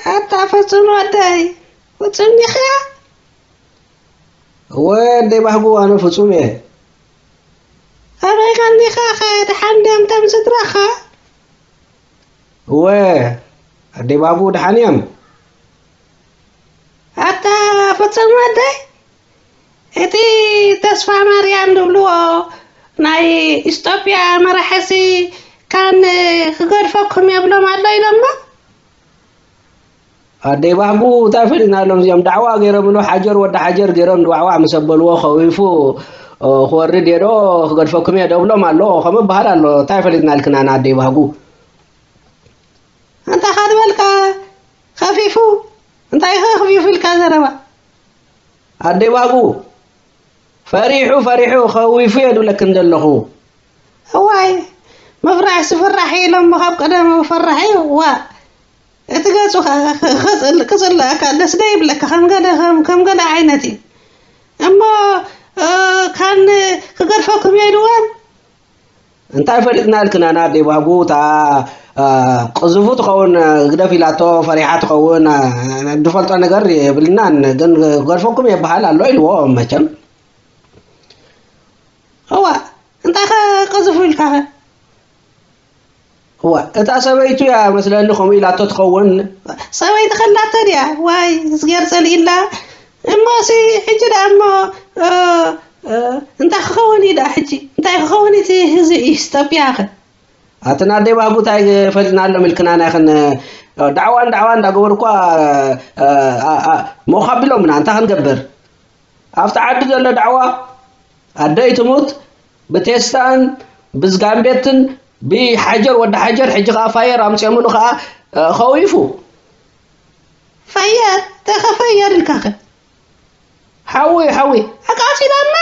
ኣታ ፍጹም ወደይ፣ ፍጹም ዲኻ? እወ ኣደይ ባህጉ፣ ኣነ ፍጹም እየ። ኣበይ ቀኒኻኸ? ደሓን ድዮም እቶም ስድራኻ? እወ ኣደይ ባህጉ፣ ደሓን እዮም። ኣታ ፍጹም ወደይ፣ እቲ ተስፋ ማርያም ዝብልዎ ናይ ኢስጦፕያ መራሒሲ ካን ክገድፈኩም የብሎም ኣሎ ኢሎሞ? ኣደይ ባህጉ እንታይ ፈሊጥናሎም እዚኦም? ዳዕዋ ገይሮምሉ፣ ሓጀር ወዲ ሓጀር ገይሮም ዳዕዋ ምስ ኣበልዎ ከዊፉ፣ እ፣ ክወርድ እየ ዶ ክገድፈኩም እየ ዶ ብሎም ኣሎ ከም በሃል ኣሎ። እንታይ ፈሊጥና ኢልክና ንኣደይ ባህጉ? ኣንታ ካድበልካ ከፊፉ፣ እንታይ ከ ከፊፉ ኢልካ ዘረባ? ኣደይ ባህጉ ፈሪሑ ፈሪሑ ከዊፉ እየ ድብለክን ዘለኹ። እዋይ፣ ምፍራሕ ዝፍራሕ ኢሎም ካብ ቀደም ፈራሕ እዩ። ዋ፣ እቲ ገጹ ከ-፣ ከ-፣ ከጽል-፣ ክጽልኣካ ደስ ዶ ይብለካ? ከም ገለ፣ ከም፣ ከም ገለ ዓይነት እዩ። እሞ፣ እ፣ ካን ክገድፈኩም እየ ኢልዎም? እንታይ ፈሊጥና ኢልክና ንኣደይ ባህጉ፣ እታ፣ እ፣ ቅዝፉ ትኸውን፣ ግደፍ ኢላቶ ፈሪሓ ትኸውን፣ እ፣ ድፈልጦ ነገር የብልናን፣ ግን ክገድፈኩም እየ በሃል ኣሎ ኢልዎ መቸም። እዋ፣ እንታይ ከ ቅዝፉ ኢልካ ከ? እዋ፣ እታ ሰበይቱ እያ መስለኒ ከምኡ ኢላቶ ትኸውን። ሰበይቲ ከላቶ ድያ? ዋይ፣ እዝጌር ጸሊእላ። እሞሲ፣ ሕጂ ደኣ እሞ፣ እ፣ እ፣ እንታይ ክኸውን እዩ ደኣ ሕጂ? እንታይ ክኸውን እቲ ህዝቢ ኢትዮጵያ ከ? ኣቲ ናደይ ባህጉ እንታይ ፈሊጥናሎም ኢልክና ናይኽን፣ እ፣ ዳዕዋን ዳዕዋን እንዳገበሩ እኳ፣ እ፣ እ፣ እ፣ ሞኽ ኣቢሎምና፣ እንታይ ክንገብር? ኣብቲ ዓዲ ዘሎ ዳዕዋ ኣደይ ትሙት ብቴስታን ብዝጋምቤትን ብሓጀር ወዲ ሓጀር፣ ሕጂ ኸዓ ፋየር ኣምፅኦምሉ ኸዓ፣ እ፣ ኸዊፉ። ፋየር? እንታይ ኸ ፋየር ኢልካ ኸ? ሓዊ፣ ሓዊ። ኣቃፂሎማ?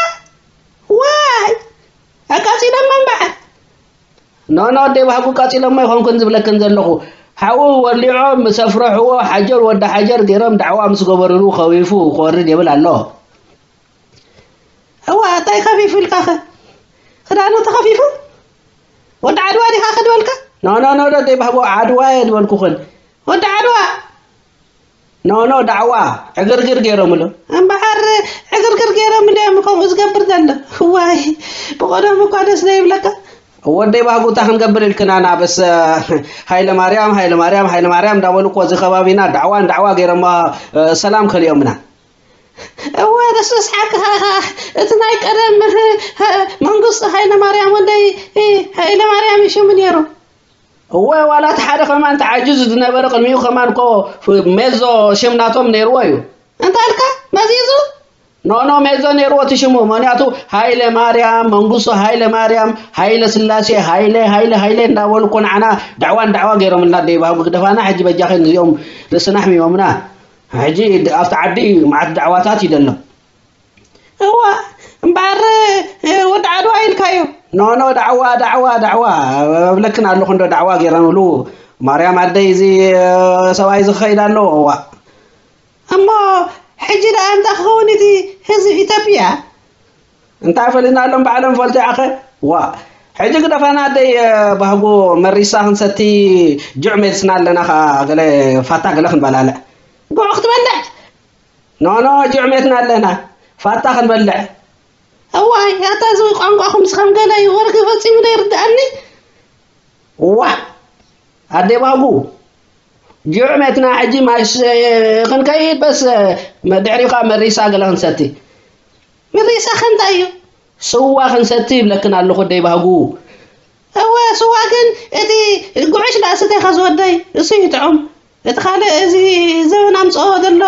ዋይ! ኣቃፂሎማ እምበዓር። ኖ፣ ኖ፣ ኣደይ ባህጉ ቃፂሎማ ኣይኮንኩን ዝብለክን ዘለኹ። ሓዊ ወሊዖም ምስ ኣፍረሕዎ፣ ሓጀር ወዲ ሓጀር ገይሮም ዳዕዋ ምስ ገበሩሉ ኸዊፉ ክወርድ የብል ኣሎ። እዋ፣ እንታይ ከፊፉ ኢልካ ኸ? ክዳኑ ተኸፊፉ? ወዲ ዓድዋ ዲኻ ኸ ዝበልካ? ኖ፣ ኖ፣ ኖ፣ ኣደይ ባህጎ ዓድዋ እየ ዝበልኩኽን። ወዲ ዓድዋ? ኖ፣ ኖ፣ ዳዕዋ ዕግርግር ገይሮምሉ። እምበኣር ዕግርግር ገይሮምሉ እዮም ከምኡ ዝገብር ዘሎ። ዋይ፣ ብቐደሙ እኳ ደስ ዘይብለካ። ወደይ ባህጉ እንታይ ክንገብር ኢልክናና? በስ ሃይለ ማርያም፣ ሃይለ ማርያም፣ ሃይለ ማርያም እንዳበሉ እኮ እዚ ከባቢና ዳዕዋን ዳዕዋ ገይሮማ፣ ሰላም ከሊኦምና። እወ፣ ተስስሓካ፣ እቲ ናይ ቀደም፣ መንግስቱ ሃይለማርያም ወደይ፣ ሃይለማርያም እዩ ሽሙ ነይሩ። እወ፣ ዋላ እቲ ሓደ ከማን ተዓጅዙ ዝነበረ ቅድሚኡ ከማን እኮ ሜዞ ሽም ናቶም ነይርዎ እዩ። እንታይ ኢልካ? መዚዙ? ኖ፣ ኖ፣ ሜዞ ነይርዎ እቲ ሽሙ። ምኽንያቱ ሃይለ ማርያም፣ መንግስቱ ሃይለ ማርያም፣ ሃይለ ስላሴ፣ ሃይለ፣ ሃይለ፣ ሃይለ እንዳበሉ እኮ ንዓና ዳዕዋን ዳዕዋ ገይሮምልና፣ ደይ ባህጉ ግደፋና፣ ሕጂ በጃኺ እዚኦም ርእስና ኣሕሚሞምና። ሕጂ ድ-፣ ኣብቲ ዓዲ መዓት ዳዕዋታት እዩ ዘሎ። እዋ፣ እምበኣር፣ እ፣ ወዲ ዓድዋ ኢልካዮ። ኖ፣ ኖ፣ ዳዕዋ፣ ዳዕዋ፣ ዳዕዋ። እብለክን ኣለኹ እንዶ ዳዕዋ ገይረንሉ። ማርያም ኣደይ፣ እዚ፣ እ፣ ሰብኣይ ዝኸይድ ኣሎ። እዋ። እሞ፣ ሕጂ ደኣ እንታይ ክኸውን እቲ ህዝቢ ኢትዮጵያ? እንታይ ፈሊጥናሎም ባዕሎም ፈልጡ ይኣኸ? ዋ። ሕጂ ግደፋና ኣደይ፣ እ፣ ባህጉ መሪሳ ክንሰቲ ጅዕ መሊስና ኣለና ኸዓ ገለ ፋታ ገለ ክንበላልዕ። ጉዕ ክትበልዕ? ኖ፣ ኖ፣ ጅዕ ሜትና ኣለና። ፋታ ክንበልዕ። እዋይ፣ ኣታ እዚ ቋንቋኹም ስኸም ገለ እዩ። ወርቂ ፈጺሙ ዶ ይርድኣኒ? ዋ፣ ኣደይ ባህጉ፣ ጅዕ ሜትና ሕጂ ማሽ፣ እ፣ ክንከይድ በስ፣ እ፣ መ-፣ ድሕሪኻ መሪሳ ገለ ክንሰቲ። መሪሳ ከ እንታይ እዩ? ስዋ ክንሰቲ ይብለክን ኣለኹ ኣደይ ባህጉ። እወ፣ ስዋ ግን እቲ ጉዕሽ ደኣ ስተኻ ዝወደይ፣ እሱ እዩ ጥዑም። እቲ ካልእ እዚ ዘበን ኣምጽኦ ዘሎ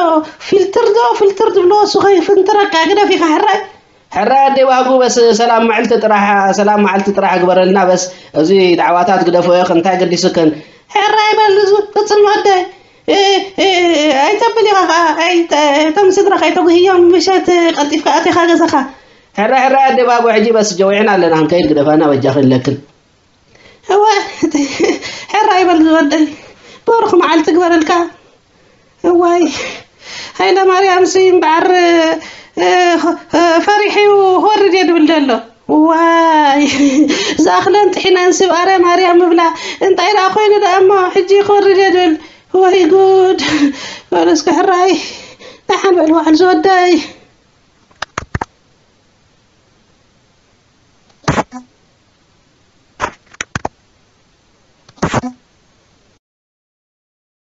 ፊልትር ዶ ፍልትር ዝብሎ እሱ ከይፍንትረካ ግደፍ ኢኻ ሕራይ። ሕራይ ኣደይ ባህጉ በስ ሰላም መዓልቲ ጥራሕ፣ ሰላም መዓልቲ ጥራሕ ግበረልና በስ። እዚ ዳዕዋታት ግደፎ ኢኽ እንታይ ገዲስክን? ሕራይ በል ዝ-፣ ቅጽል ወደይ። እ፣ እ፣ ኣይተብል ኢኻ ኸዓ፣ ኣይተ-፣ እቶም ስድራኻ ኣይተጉህዮም ምሸት ቀልጢፍካ ኣቲኻ ገዛኻ። ሕራይ ሕራይ ኣደይ ባህጉ ሕጂ በስ ጀዊዕና ኣለና ክንከይድ ግደፋና በጃኺ ኣለክን። እወ፣ ሕራይ በል ዝወደይ፣ ብሩኽ መዓልቲ ግበረልካ። እዋይ፣ ሃይለ ማርያም ሲ እምበኣር፣ እ፣ እ፣ ፈሪሑ እዩ ክወርድ እየ ድብል ዘሎ። ዋይ፣ ዝኣኽለን ጥሒነን ስብ ኣረ ማርያም ምብላ፣ እንታይ ደኣ ኮይኑ ደኣ እሞ ሕጂ ክወርድ እየ ድብል። ወይ ጉድ! በሉ እስኪ ሕራይ ደሓን በል ዋዕል ዝወደይ።